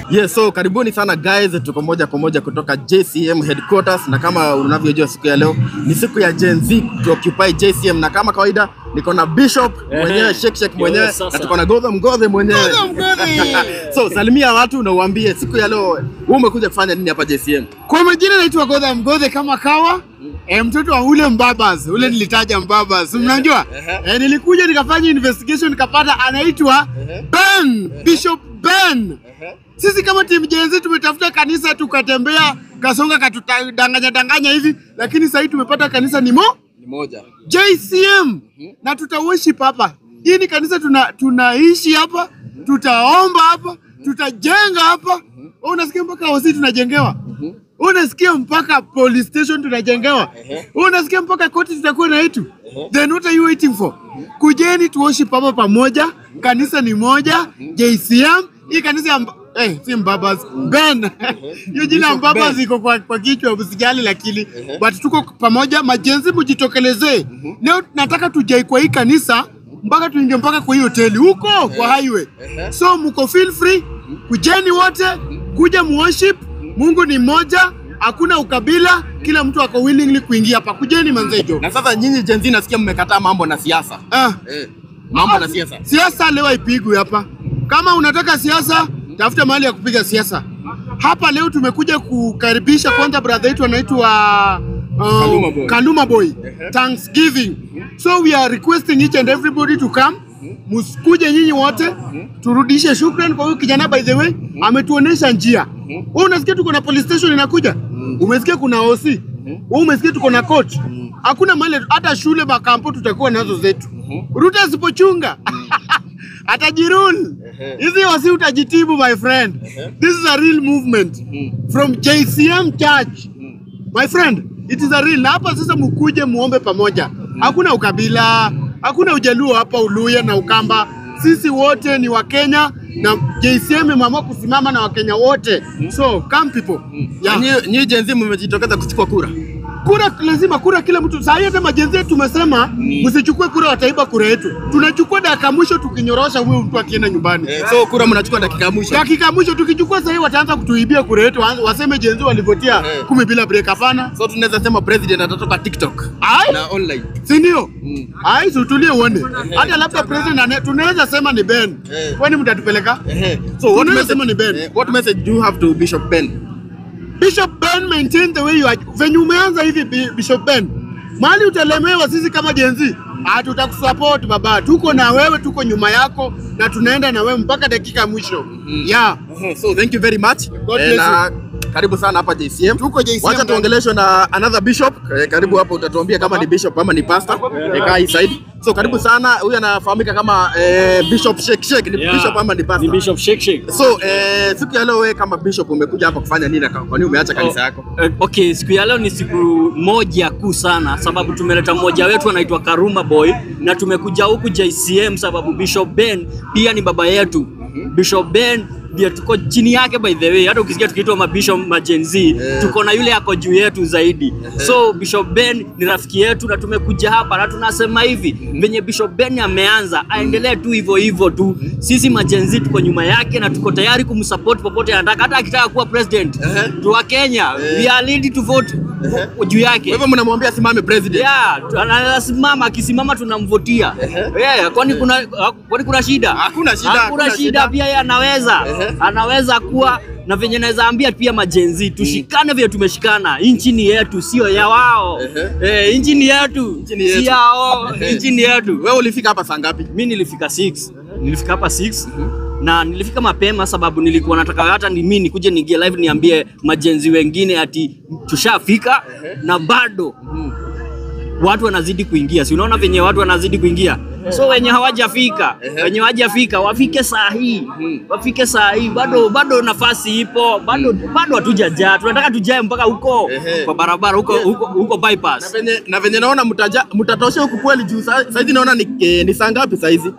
Yes, so karibuni sana guys, tuko moja kwa moja kutoka JCM headquarters, na kama unavyojua siku ya leo ni siku ya Gen Z to occupy JCM, na kama kawaida niko na Bishop mwenyewe, Shake Shake mwenyewe, na tuko na Godho Mgodhe mwenyewe. So salimia watu na uambie siku ya leo wewe umekuja kufanya nini hapa JCM? Kwa majina naitwa Godho Mgodhe kama kawa. Mtoto wa ule Mbabas, ule nilitaja Mbabas, mnajua? Nilikuja nikafanya investigation nikapata anaitwa Ben, Bishop Ben. Sisi kama team Gen Z tumetafuta kanisa tukatembea, Kasonga katudanganya danganya hivi, lakini sasa tumepata kanisa ni moja. JCM. Na tuta worship hapa. Hii ni kanisa tunaishi hapa, tutaomba hapa, tutajenga hapa. Unasikia mpaka hosi tunajengewa. Unasikia mpaka police station tunajengewa. Unasikia mpaka koti tutakuwa na yetu. Then what are you waiting for? Kujeni tu worship hapa pamoja. Kanisa ni moja, JCM. Hii kanisa ya si Mbabas, Ben. Hiyo jina Mbabas iko kwa kichwa, usijali lakini. But tuko pamoja, majenzi mjitokelezee. Leo nataka tujai kwa hii kanisa mpaka tuingie mpaka kwa hii hoteli huko kwa highway. So mko feel free, kujeni wote, kuja muworship. Mungu ni mmoja, hakuna ukabila, kila mtu ako willingly kuingia hapa. Kujeni manzejo. Na sasa nyinyi Gen Z nasikia mmekataa mambo na siasa. Mambo na siasa. Siasa leo haipigwi hapa. Kama unataka siasa, tafuta mahali ya kupiga siasa. Hapa leo tumekuja kukaribisha kwanza brother yetu anaitwa Kaluma Boy. Thanksgiving. So we are requesting each and everybody to come. Msikuje nyinyi wote, turudishe shukrani kwa huyu kijana, by the way, ametuonesha njia. Wewe unasikia tuko na police station inakuja? Umesikia kuna OC? Wewe umesikia tuko na court? Hakuna mahali hata shule makampo tutakuwa nazo zetu. Ruto asipochunga atajirul. Hizi wasi utajitibu my friend. This is a real movement from JCM Church. My friend, it is a real. Na hapa sasa mkuje muombe pamoja. Hakuna ukabila, hakuna Ujaluo hapa, Uluya na Ukamba. Sisi wote ni Wakenya na JCM imeamua kusimama na Wakenya wote. So come people. Yeah. Nyinyi Gen Z mmejitokeza kuchukua kura. Kura lazima, kura kila mtu. Sasa hata majenzi zetu tumesema msichukue kura, wataiba kura yetu. Tunachukua dakika mwisho tukinyorosha huyu mtu akienda nyumbani. So kura mnachukua dakika mwisho. Dakika mwisho tukichukua sasa wataanza kutuibia kura yetu, waseme Gen Z walivotia 10 bila break. Hapana. So tunaweza sema president atatoka TikTok na online. Si ndio? Ai, tutulie uone. Hata labda president tunaweza sema ni Ben. Kwani mtatupeleka? So what message ni Ben? What message do you have to Bishop Ben? Bishop Ben, maintain the way you are. Venye umeanza hivi Bishop Ben, mali utalemewa. Sisi kama Gen Z tutakusupport baba. Tuko na wewe, tuko nyuma yako na tunaenda na wewe mpaka dakika mwisho. Yeah. So thank you very much. God bless you. Karibu sana hapa JCM. Tuko JCM. Wacha tuongeleshwe na another bishop. Karibu hapo utatuambia kama ni bishop ama ni pastor. Kaa hii side. So karibu sana. Huyu anafahamika kama Bishop Shake Shake. Ni bishop ama ni pastor? Ni Bishop Shake Shake. So siku ya leo wewe kama bishop umekuja hapa kufanya nini na kwa nini umeacha kanisa yako? Okay, siku ya leo ni siku moja kuu sana sababu tumeleta mmoja wetu anaitwa Karuma Boy na tumekuja huku JCM sababu Bishop Ben pia ni baba yetu. Bishop Ben ndio tuko chini yake, by the way. Hata ukisikia tukiitwa mabishop ma Gen Z, tuko na yule ako juu yetu zaidi. So Bishop Ben ni rafiki yetu na tumekuja hapa na tunasema hivi, venye Bishop Ben ameanza, aendelee tu hivyo hivyo tu. Sisi ma Gen Z tuko nyuma yake na tuko tayari kumsupport popote anataka. Hata akitaka kuwa president tu wa Kenya, we are ready to vote juu yake. Kwa hivyo mnamwambia simame president. Yeah, anasimama, akisimama tunamvotia. Yeah, kwani kuna shida? Hakuna shida. Hakuna shida, pia yeye anaweza. Anaweza kuwa na venye naweza ambia pia majenzi tushikane vile tumeshikana. Nchi ni yetu, sio ya wao. Nchi ni yetu, si yao. Nchi ni yetu. Wewe ulifika hapa saa ngapi? Mimi nilifika 6. Nilifika hapa 6. Na nilifika mapema sababu nilikuwa nataka hata ni mimi nikuje niingie live niambie majenzi wengine ati tushafika na bado watu wanazidi kuingia. Si unaona venye watu wanazidi kuingia? So wenye hawajafika, wenye hawajafika wafike saa hii. Wafike saa hii, bado nafasi ipo, bado hatujajaa. Tunataka tujae mpaka huko kwa barabara huko huko bypass. Na venye naona mtatosha huku kweli juu saizi naona ni saa ngapi saizi?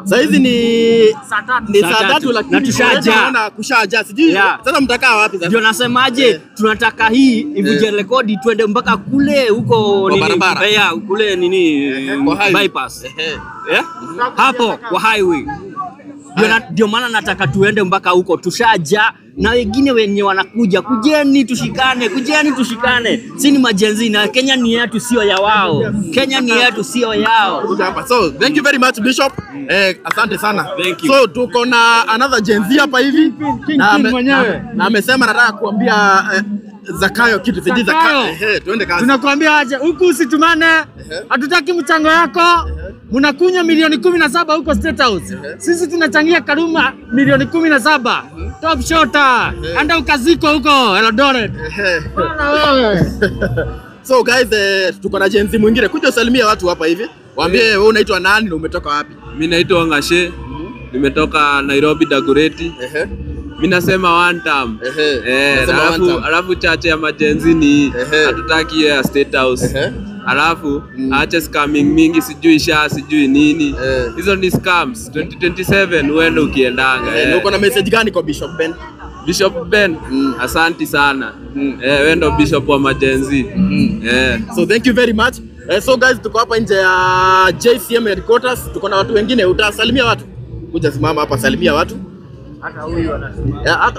Saizi ni saa 3 lakini Na tushajaa. Naona kushajaa. Sijui sasa mtakaa wapi sasa? Ndio nasemaje, tunataka hii ivunje rekodi tuende mpaka kule huko nini, barabara. Kule nini Kwa highway. bypass. Hapo kwa highway. Ndio maana nataka tuende mpaka huko, tushaja na wengine wenye wanakuja, kujeni tushikane, kujeni tushikane. Si ni majenzi na Kenya ni yetu, sio ya wao. Kenya ni yetu, sio yao. So thank you very much Bishop. Asante sana. Thank you. So tuko na another Gen Z hapa hivi. Na amesema nataka kuambia Zakayo kitu, sijui Zakayo. Tuende kazi. Tunakuambia aje huku usitumane. Hatutaki mchango yako. Mnakunya milioni 17 huko State House. Sisi tunachangia Karuma milioni 17. Top shota. Anda ukaziko huko Eldoret. Bwana wewe. So guys, tuko na Gen Z mwingine. Kuja usalimie watu hapa hivi. Waambie wewe unaitwa nani na umetoka wapi? Mimi naitwa Ngashe. Nimetoka Nairobi Dagoretti. Mimi nasema one term. Alafu chache ya majenzi ni hatutaki ya State House. Alafu aache scamming mingi, sijui sha sijui nini. Hizo ni scams. 2027 uende ukiendanga. Uko na message gani kwa Bishop Ben? Bishop Ben, asanti sana. Wewe ndo bishop wa majenzi. So thank you very much. So guys, tuko hapa nje ya JCM headquarters, tuko na watu wengine. Utasalimia watu? Kuja simama hapa, salimia watu. Hata huyu anasimama.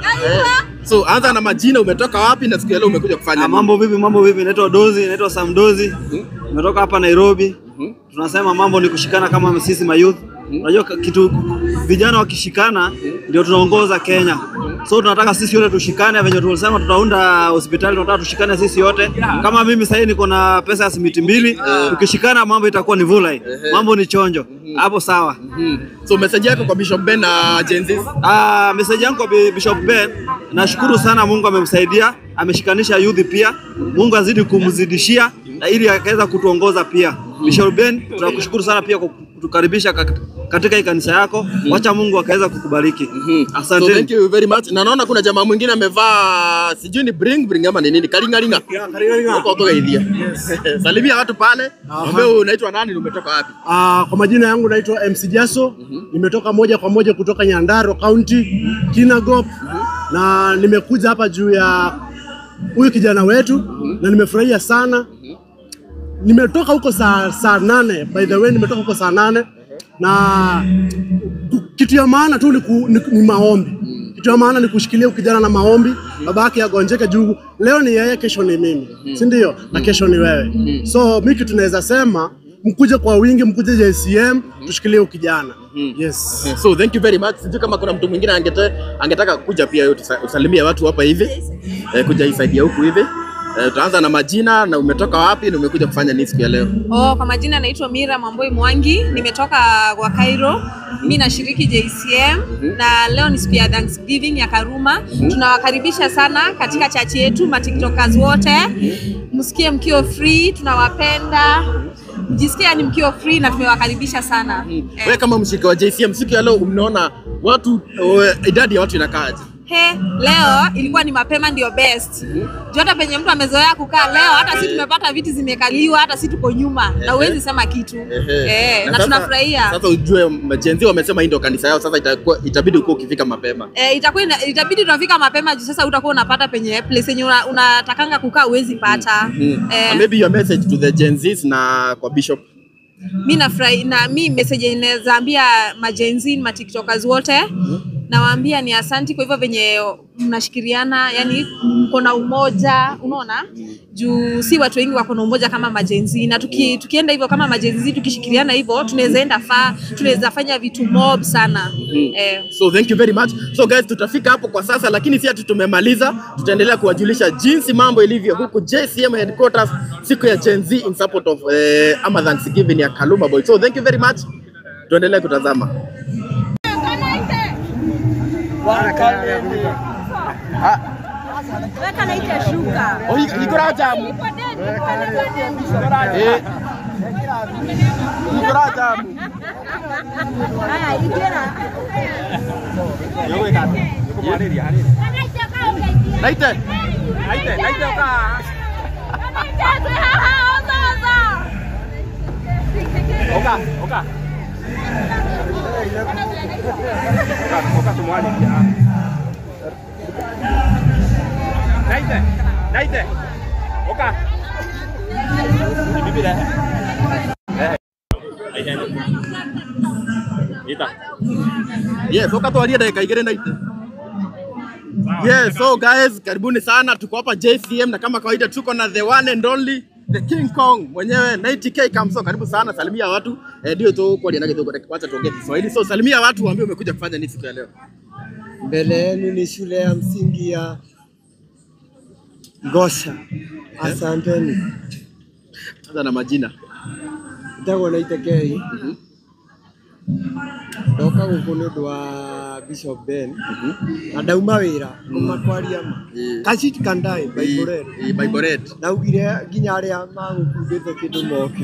So anza na majina, umetoka wapi na siku ya leo umekuja kufanya nini? Mambo vipi, mambo vipi? Naitwa Dozi, naitwa Sam Dozi. Nimetoka hapa Nairobi. Tunasema mambo ni kushikana kama sisi mayouth. Unajua kitu, vijana wakishikana ndio tunaongoza Kenya. So tunataka sisi wote tushikane, venye tulisema tutaunda hospitali, tunataka tushikane sisi wote. Kama mimi sasa niko na pesa ya simiti 2, tukishikana mambo itakuwa ni vulai. Mambo ni chonjo. Hapo sawa. So message yako kwa Bishop Ben na Gen Z? Message yangu kwa Bishop Ben, nashukuru sana Mungu amemsaidia, ameshikanisha youth pia. Mungu azidi kumzidishia na ili akaweza kutuongoza pia. Bishop Ben, tunakushukuru sana pia kwa kutukaribisha katika hii kanisa yako. Wacha Mungu akaweza kukubariki. Asante. So thank you very much. Na naona kuna jamaa mwingine amevaa sijui ni bring ama ni nini? Karingaringa. Huko kutoka India. Salimia watu pale. Mwambie unaitwa nani na umetoka wapi? Kwa majina yangu naitwa MC Jaso. Nimetoka moja kwa moja kutoka Nyandarua County, Kinangop. Na nimekuja hapa juu ya huyu kijana wetu na nimefurahia sana. Nimetoka huko saa 8, by the way nimetoka huko saa 8 na kitu ya maana tu ni maombi. Kitu ya maana ni kushikilia kijana na maombi, babake agonjeke juu leo ni yeye, kesho ni mimi. Si ndio? Na kesho ni wewe. So mimi kitu naweza sema, mkuje kwa wingi, mkuje JCM, tushikilie kijana. Yes. So thank you very much. Sijui kama kuna mtu mwingine angetaka kuja pia yote usalimie watu hapa hivi. Kuja isaidia huku hivi. Tutaanza na majina na umetoka wapi na umekuja kufanya nini siku ya leo? Kwa majina naitwa Mira Mwamboi Mwangi, nimetoka kwa Cairo. Mimi nashiriki JCM na leo ni siku ya Thanksgiving ya Karuma. Tunawakaribisha sana katika church yetu, ma TikTokers wote. Msikie mkio free, tunawapenda. Mjisikie ni mkio free na tumewakaribisha sana. Wewe kama mshiriki wa JCM siku ya leo umeona watu, idadi ya watu inakaaje? Leo ilikuwa ni mapema ndio best. Juu hata penye mtu amezoea kukaa leo, hata sisi tumepata viti zimekaliwa, hata sisi tuko nyuma na huwezi sema kitu. Na tunafurahia. Sasa ujue Gen Z wamesema hii ndio kanisa yao, sasa itakuwa itabidi uko ukifika mapema. Itakuwa itabidi tunafika mapema juu sasa utakuwa unapata penye place yenye unatakanga kukaa huwezi pata. Maybe your message to the Gen Zs na kwa Bishop. Mimi nafurahi na mimi message inaweza ambia ma Gen Z, ma TikTokers wote. Nawaambia ni asanti kwa hivyo venye mnashikiriana, yani mko na umoja, unaona? Juu si watu wengi wako na umoja kama majenzi, na tukienda hivyo kama majenzi, tukishikiriana hivyo tunaweza enda far, tunaweza fanya vitu mob sana. So thank you very much. So guys, tutafika hapo kwa sasa, lakini si ati tumemaliza. Tutaendelea kuwajulisha jinsi mambo ilivyo huku JCM headquarters siku ya Gen Z in support of ama Thanksgiving ya Kaluma Boy. So thank you very much. Tuendelee kutazama. Weka na itashuka. Ikora jamu. Ikora jamu. Haya, ikera. Naite. Naite, naite oka. Oka, oka. Yes, ukatwarie dakika igĩrĩ na ite. Yes, so guys, karibuni sana, tuko hapa JCM na kama kawaida tuko na the one and only the King Kong mwenyewe 90K Kamso. Karibu sana, salimia watu. Ndio tu kwa na kidogo, wacha tuongee Kiswahili. So salimia watu, waambie umekuja kufanya nini siku ya leo. Mbele yenu ni shule ya msingi ya Ngosha. Asanteni. Sasa na majina. Ndagwo na Itekei. Ndoka gũkũ nĩ ũndũ wa Bishop Ben. Na ndauma wĩra kuma kwaria ma. Kashit Kandai Bible Red. Bible Red. Ndaugire nginya arĩa magũkundĩte kĩndũ moke.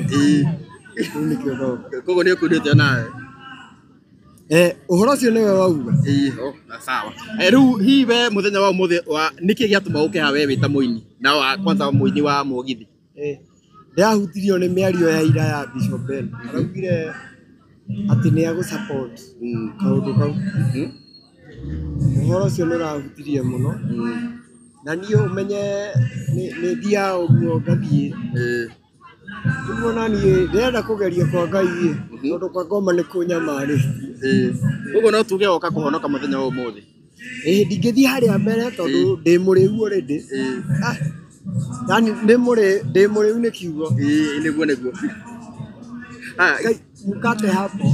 Rĩu nĩkĩo ndoka. Koguo nĩ ũkundĩte nawe. Ũhoro ũcio nĩwe wauga. Na sawa. Rĩu hihi we mũthenya wa ũmũthĩ wa nĩkĩ gĩatũma ũke haha we wĩ ta mũini na wa kwanza mũini wa mũgithi? Ndĩrahutirio nĩ mĩario ya ira ya Bishop Ben. Araugire atĩ nĩ agũ support kaũndũ kau. Ũhoro ũcio nĩ ũrahutirie mũno. Na niĩ ũmenye nĩ thiaga ũguo ngathiĩ. Rĩu ona niĩ ndĩrenda kũgeria kwa Ngai ĩ, tondũ kwa ngoma nĩ kũnyamarĩtie. Koguo no tuge woka kũhonoka mũthenya wa ũmũthĩ. Ndingĩthiĩ harĩa mbere tondũ ndĩ mũrĩu already. Yaani ndĩ mũrĩu nĩ kiugo. Nĩguo nĩguo. Mkate hapo.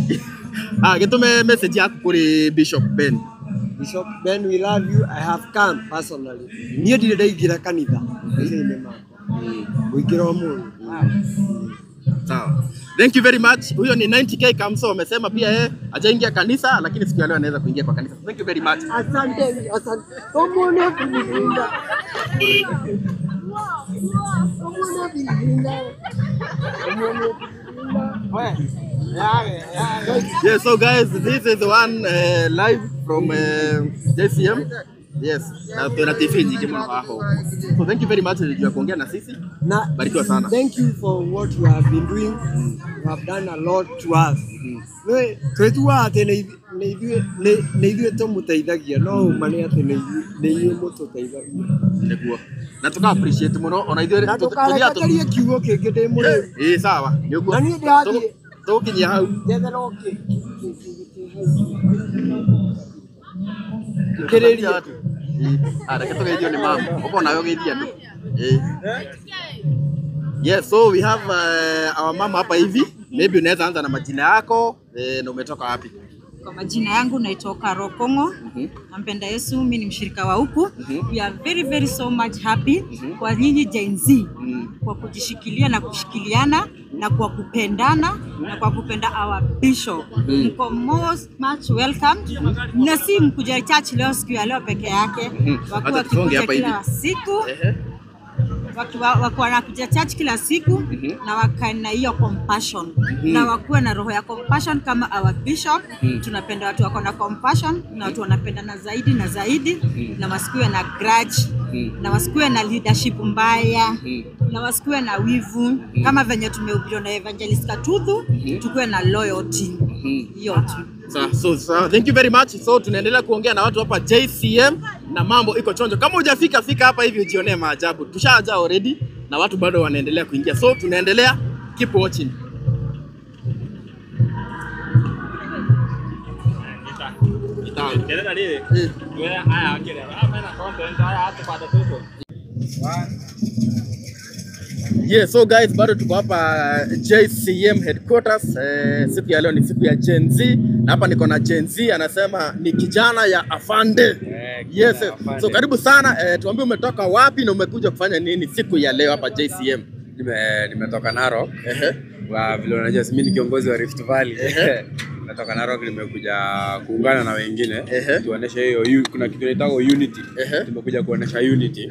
Gĩtũme message yaku kũrĩ Bishop Ben. Bishop Ben, we love you. I have come personally. Niĩ ndirĩ ndaingĩra kanitha maica-inĩ makwa. Ngũingĩra ũmũthĩ. Sawa. Thank you very much. Huyo ni 90K Kamso, amesema pia yeye hajaingia kanisa lakini siku ya leo anaweza kuingia kwa kanisa. Thank you very much. Asante, asante. Tomone bilinda. Tomone bilinda. Tomone bilinda. Yeah, so guys, this is the one live from JCM. Yes, na tuna TV nyingi mno hapo. So thank you very much juu ya kuongea na sisi. Na barikiwa sana. Thank you for what you have been doing. You have done a lot to us. We twetua atĩ nĩ ithuĩ tũmũteithagia no ũma nĩ atĩ nĩ inyuĩ mũtũteithagia. Nĩguo. Na tuka appreciate mũno ona ithuĩ na ndũkarekererie kiugo kĩngĩ ndĩ mũrĩu. Sawa. Nĩguo. Na niĩ ndĩrathiĩ tũgũkinyia hau. Njethera ũkĩ. Kĩrĩria. Reke tũgeithio nĩ mama. Ũkorwo nawe ũgeithie andũ. Yes, so we have our mama hapa hivi. Maybe unaweza anza na majina yako na umetoka wapi? Kwa majina yangu naitwa Rokongo. Nampenda Yesu, mimi ni mshirika wa huku. We are very very so much happy kwa nyinyi Gen Z kwa kujishikilia na kushikiliana na kwa kupendana na kwa kupenda our bishop. Mko most much welcome. Na si mkuja church leo siku ya leo peke yake. Wakuwa kikuja kila siku. Wakuwa wanakuja church kila siku na wakae na hiyo compassion. Na wakuwe na roho ya compassion kama our bishop. Tunapenda watu wako na compassion na watu wanapendana zaidi na zaidi na wasikuwe na grudge na wasikuwe na leadership mbaya na wasikuwe na wivu kama venye tumehubiriwa na Evangelist Katuthu, tukuwe na loyalty. Hiyo tu. So thank you very much. So tunaendelea kuongea na watu hapa JCM na mambo iko chonjo. Kama hujafika fika hapa hivi ujionee maajabu. Tushaja already na watu bado wanaendelea kuingia. So tunaendelea, keep watching. Yeah, so guys, bado tuko hapa JCM headquarters. Siku ya leo ni siku ya Gen Z na hapa niko na Gen Z anasema ni kijana ya afande. Yes, afande. So karibu sana, tuambie umetoka wapi na umekuja kufanya nini siku ya leo hapa JCM? Nimetoka Narok. Kwa vile unajua mimi ni kiongozi wa Rift Valley. Natoka Narok, nimekuja kuungana na wengine tuoneshe hiyo kuna kitu inaitwa unity. Tumekuja kuonesha unity.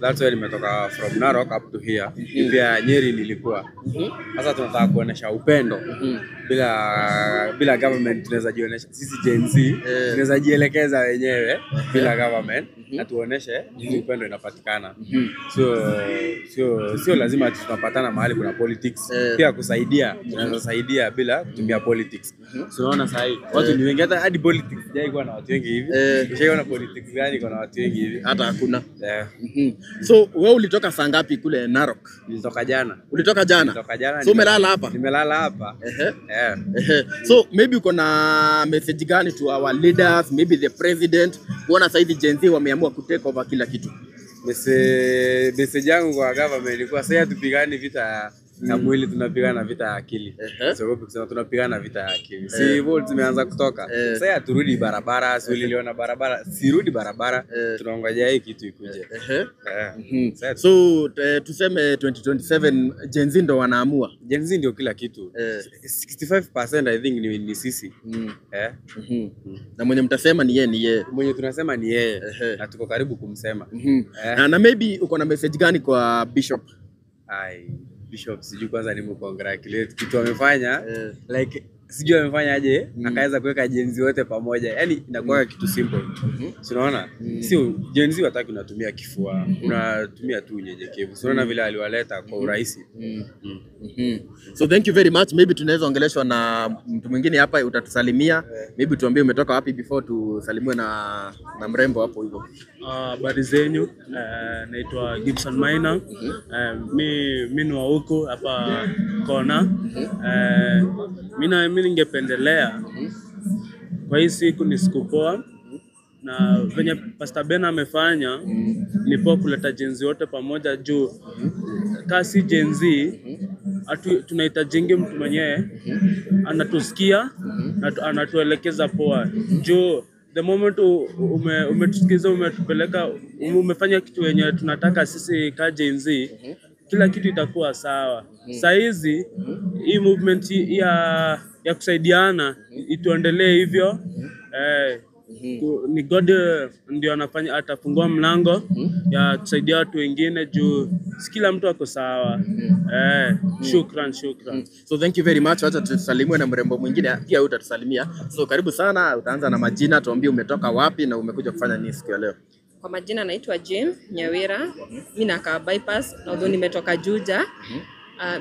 That's why nimetoka from Narok up to here. Pia Nyeri nilikuwa. Sasa tunataka kuonesha upendo. Bila government tunaweza jionesha sisi Gen Z, tunaweza jielekeza wenyewe bila government. na tuoneshe jinsi upendo inapatikana. Sio lazima tunapatana mahali kuna politics. Pia kusaidia, tunaweza saidia bila kutumia politics. So unaona sasa hivi watu ni wengi, hata hadi politics sijai kuwa na watu wengi hivi. Ushaiona politics gani kuna watu wengi hivi? Hata hakuna. So wewe ulitoka saa ngapi kule Narok? Nilitoka jana. Ulitoka jana? Nilitoka jana. So umelala hapa? Nimelala hapa. So maybe uko na message gani to our leaders, maybe the president, kuona sasa hivi Gen Z wameamua ku take over kila kitu? Message yangu kwa government ilikuwa sasa tupigane vita na mwili, tunapigana vita ya akili. Siogopi kusema tunapigana vita ya akili. Si volt zimeanza kutoka. Sasa turudi barabara, si uliona barabara, sirudi barabara, tunaongojea hii kitu ikuje. So tuseme 2027 Gen Z ndo wanaamua. Gen Z ndio kila kitu. 65% I think ni sisi. Na mwenye mtasema ni yeye, ni yeye. Mwenye tunasema ni yeye. Na tuko karibu kumsema. Na maybe uko na message gani kwa Bishop? Bishop sijui kwanza nimcongratulate kitu amefanya. Like sijui amefanya aje akaweza kuweka Gen Z wote pamoja. Yaani inakuwa kitu simple. Si unaona? Sio Gen Z wataki unatumia kifua, unatumia tu unyenyekevu. Si unaona vile aliwaleta kwa urahisi. So thank you very much. Maybe tunaweza ongeleshwa na mtu mwingine hapa, utatusalimia. Maybe tuambie umetoka wapi before tusalimiwe na mrembo hapo hivyo. Habari zenyu, naitwa Gibson Maina. Mi ni wa huku hapa kona. Mi ningependelea kwa hii siku ni siku poa, na venye Pastor Ben amefanya ni poa kuleta Gen Z wote pamoja, juu kasi Gen Z tunahitaji mtu mwenyewe anatusikia na anatuelekeza poa, juu the moment umetusikiza, umetupeleka, umefanya kitu yenye tunataka sisi ka Gen Z, kila kitu itakuwa sawa. Saa hizi hii movement ya kusaidiana ituendelee hivyo. Ni God ndio anafanya, atafungua mlango ya kusaidia watu wengine, juu si kila mtu ako sawa. Shukran. So thank you very much. Wacha tusalimiwe na mrembo mwingine pia, utatusalimia. So karibu sana, utaanza na majina, tuambie umetoka wapi na umekuja kufanya nini siku ya leo. Kwa majina naitwa Jane Nyawira. Mimi nakaa Bypass na although nimetoka Juja.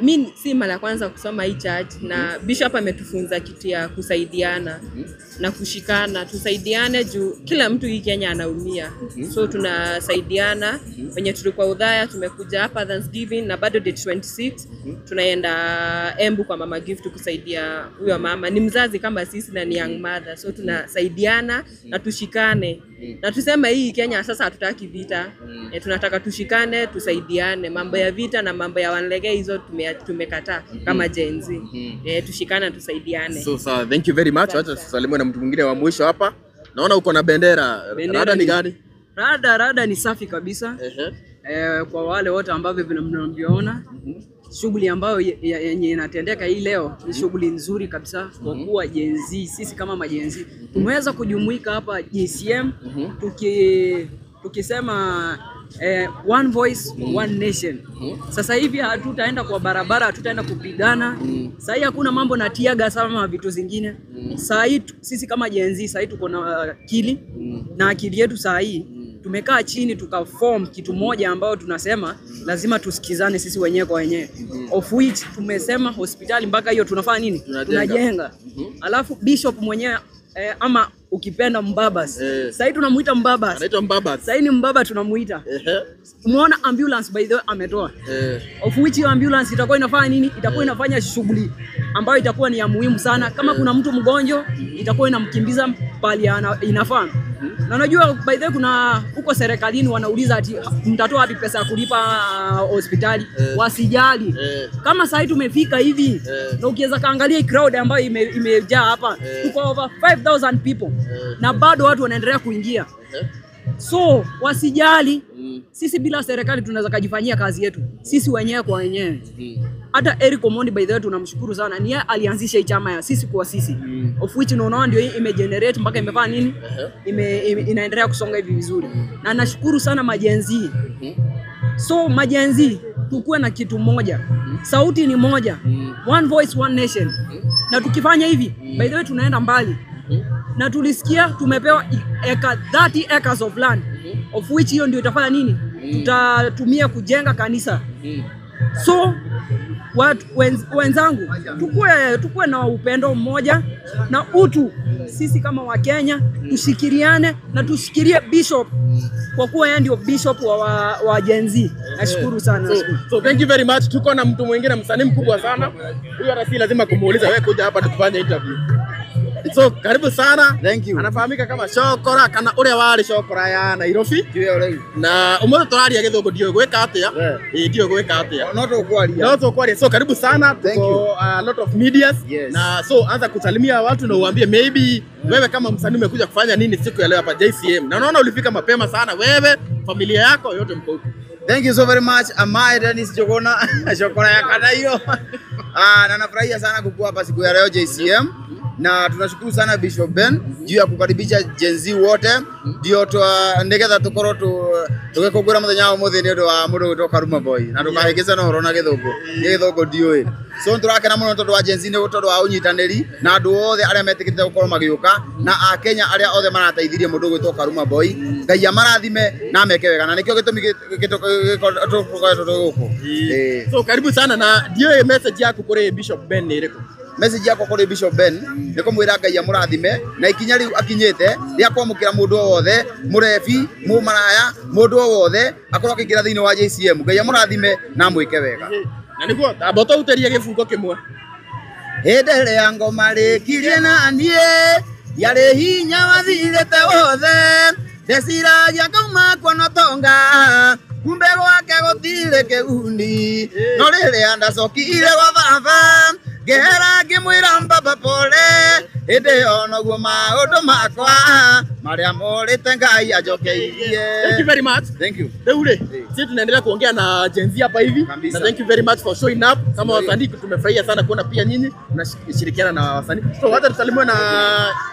Mi si mara kwanza kusoma hii church, na Bishop ametufunza kitu ya kusaidiana na kushikana. Tusaidiane juu kila mtu hii Kenya anaumia. So tunasaidiana. Wenye tulikuwa Udhaya tumekuja hapa Thanksgiving, na bado date 26 tunaenda Embu kwa Mama Gift kusaidia huyo mama. Ni mzazi kama sisi na ni young mother. So tunasaidiana na tushikane. Na tuseme hii Kenya sasa hatutaki vita. Tunataka tushikane, tusaidiane. Mambo ya vita na mambo ya wanlege hizo tumekataa kama Gen Z. Tushikane, tusaidiane. So thank you very much. Wacha tusalimiwe na mtu mwingine wa mwisho hapa. Naona uko na bendera. Rada ni gani? Rada ni safi kabisa. Kwa wale wote ambao mnavyoona, shughuli ambayo yenye inatendeka hii leo ni shughuli nzuri kabisa, kwa kuwa Gen Z, sisi kama ma Gen Z tumeweza kujumuika hapa JCM tukisema one voice, one nation. Sasa hivi hatutaenda kwa barabara, hatutaenda kupigana. Sasa hii hakuna mambo na tiaga sama vitu zingine. Sasa hii sisi kama Gen Z, sasa hii tuko na akili, na akili yetu sasa hii tumekaa chini tukaform kitu moja ambayo tunasema lazima tusikizane sisi wenyewe kwa wenyewe. Of which tumesema hospitali mpaka hiyo tunafanya nini? Tunajenga. Alafu Bishop mwenyewe ama ukipenda Mbabas. Sasa hivi tunamuita Mbabas. Anaitwa Mbabas. Sasa ni Mbaba tunamuita. Umeona ambulance by the way ametoa. Of which hiyo ambulance itakuwa inafanya nini? Itakuwa inafanya shughuli ambayo itakuwa ni ya muhimu sana. Kama kuna mtu mgonjwa itakuwa inamkimbiza pali inafaa. Na unajua by the way kuna huko serikalini wanauliza ati mtatoa wapi pesa ya kulipa hospitali? Wasijali. Kama sasa tumefika hivi na ukiweza kaangalia crowd ambayo imejaa hapa, tuko over 5000 people na bado watu wanaendelea kuingia. So wasijali. Sisi bila serikali tunaweza kujifanyia kazi yetu sisi wenyewe kwa wenyewe. Hata Eric Omondi by the way tunamshukuru sana, ni yeye alianzisha hii chama ya sisi kwa sisi. Of which unaona ndio hii imegenerate mpaka imefanya nini? Inaendelea kusonga hivi vizuri. Na nashukuru sana majenzi. So majenzi tukue na kitu moja. Sauti ni moja. One voice one nation. Na tukifanya hivi by the way tunaenda mbali. Na tulisikia tumepewa 30 acres of land. Of which hiyo ndio itafanya nini? Tutatumia kujenga kanisa. So watu wenzangu, tukue na upendo mmoja na utu. Sisi kama Wakenya tushikiriane na tushikirie Bishop kwa kuwa yeye ndio Bishop wa Gen Z. Nashukuru sana. So thank you very much. Tuko na mtu mwingine, msanii mkubwa sana. Huyu hata si lazima kumuuliza, wewe kuja hapa tukufanye interview. So karibu sana. Thank you. Anafahamika kama Shokora kana uria wari Shokora ya Nairobi. Na umuthi turaria githungu ndio gwika atia. Eh, ndio gwika atia. No tukwaria. No tukwaria. So karibu sana. Thank you. A lot of medias. Yes. Na so anza kusalimia watu na uambie maybe wewe kama msanii umekuja kufanya nini siku ya leo hapa JCM. Na unaona ulifika mapema sana wewe, familia yako yote mko huku. Thank you so very much. Amae Dennis Jogona, Shokora ya Kanairo. Na nafurahia sana kukua hapa siku ya leo JCM. Na tunashukuru sana Bishop Ben juu ya kukaribisha Gen Z wote ndio nigetha tukorwo tugikungura muthenya wa muthi ni undu wa mundu gwitwo Karuma Boy na ndukahĩngĩcane ũhoro na gĩthũngũ nĩ gĩthũngũ ndiũĩ. So turakena mũno tondu wa Gen Z nĩ tondu wa ũnyitanĩri na andũ othe arĩa metĩkĩrĩte gũkorwo magĩũka na akenya arĩa othe marateithirie mũndũ gwitwo Karuma Boy. Ngai amarathime na meke wega na nĩkĩo gĩtũmi tũkoretwo twĩ gũkũ. So karibu sana na ndiũĩ message yaku kũrĩ Bishop Ben nĩ ĩrĩkũ? Message yakwa kũrĩ Bishop Ben nĩ kũmwĩra Ngai amũrathime na ikinya rĩu akinyĩte rĩa kwamũkĩra mũndũ o wothe, mũrebi, mũmaraya, mũndũ o wothe akorwo akĩingĩra thĩinĩ wa JCM. Ngai amũrathime na amwĩke wega. Na nĩguo amba ũtũhutĩrie gĩbungo kĩmwe. Hĩndĩ ĩrĩa ngoma rĩkirie na niĩ yarĩ hinya wathirĩte wothe, ndeciragia ngauma kuona tonga kumbe gwake gũtirĩ kĩguni, no rĩrĩa ndacokire gwa baba ngehera ngĩmwĩra mbaba pole, hĩndĩ ĩyo noguo maũndũ makwa marĩa morĩte Ngai anjokeirie. Thank you very much. Thank you. Rĩu rĩ, sisi tunaendelea kuongea na Gen Z hapa hivi. Na thank you very much for showing up. Kama wasanii tumefurahia sana kuona pia nyinyi mnashirikiana na wasanii. So wacha tusalimiwe na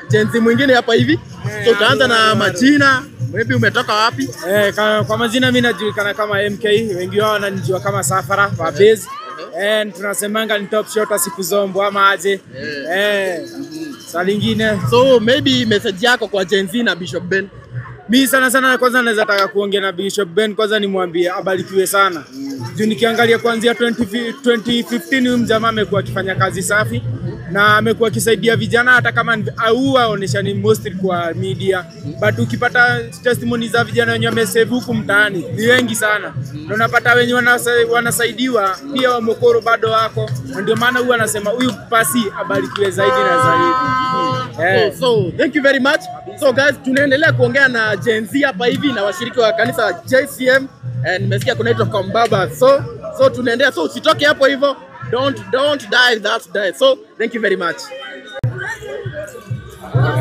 Gen Z mwingine hapa hivi. So tutaanza na majina. Maybe umetoka wapi? Kwa majina mimi najulikana kama MK, wengi wao wananijua kama Safara wa Base. Tunasemanga ni top shot siku zombo ama aje. Swali lingine. So maybe message yako kwa Gen Z na Bishop Ben. Mi sana sana kwanza naweza taka kuongea na Bishop Ben, kwanza nimwambie abarikiwe sana. Juu nikiangalia kuanzia 2015 huyu mjamaa amekuwa akifanya kazi safi na amekuwa akisaidia vijana, hata kama huwa ni mostly kwa media, but ukipata testimony za vijana wenye wamesave huku mtaani ni wengi sana. Na unapata wenye wanasaidiwa pia wa mokoro bado wako, na ndio maana huwa anasema huyu pasi abarikiwe zaidi na zaidi. So thank you very much. So guys, tunaendelea kuongea na Gen Z hapa hivi na washiriki wa kanisa JCM, and nimesikia kunaitwa Kombaba. So tunaendelea, so usitoke hapo hivyo. Don't die that day. So thank you very much. Thank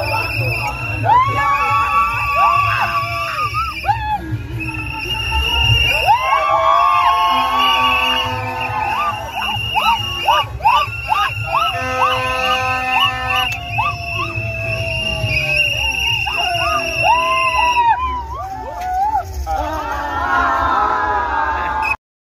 you.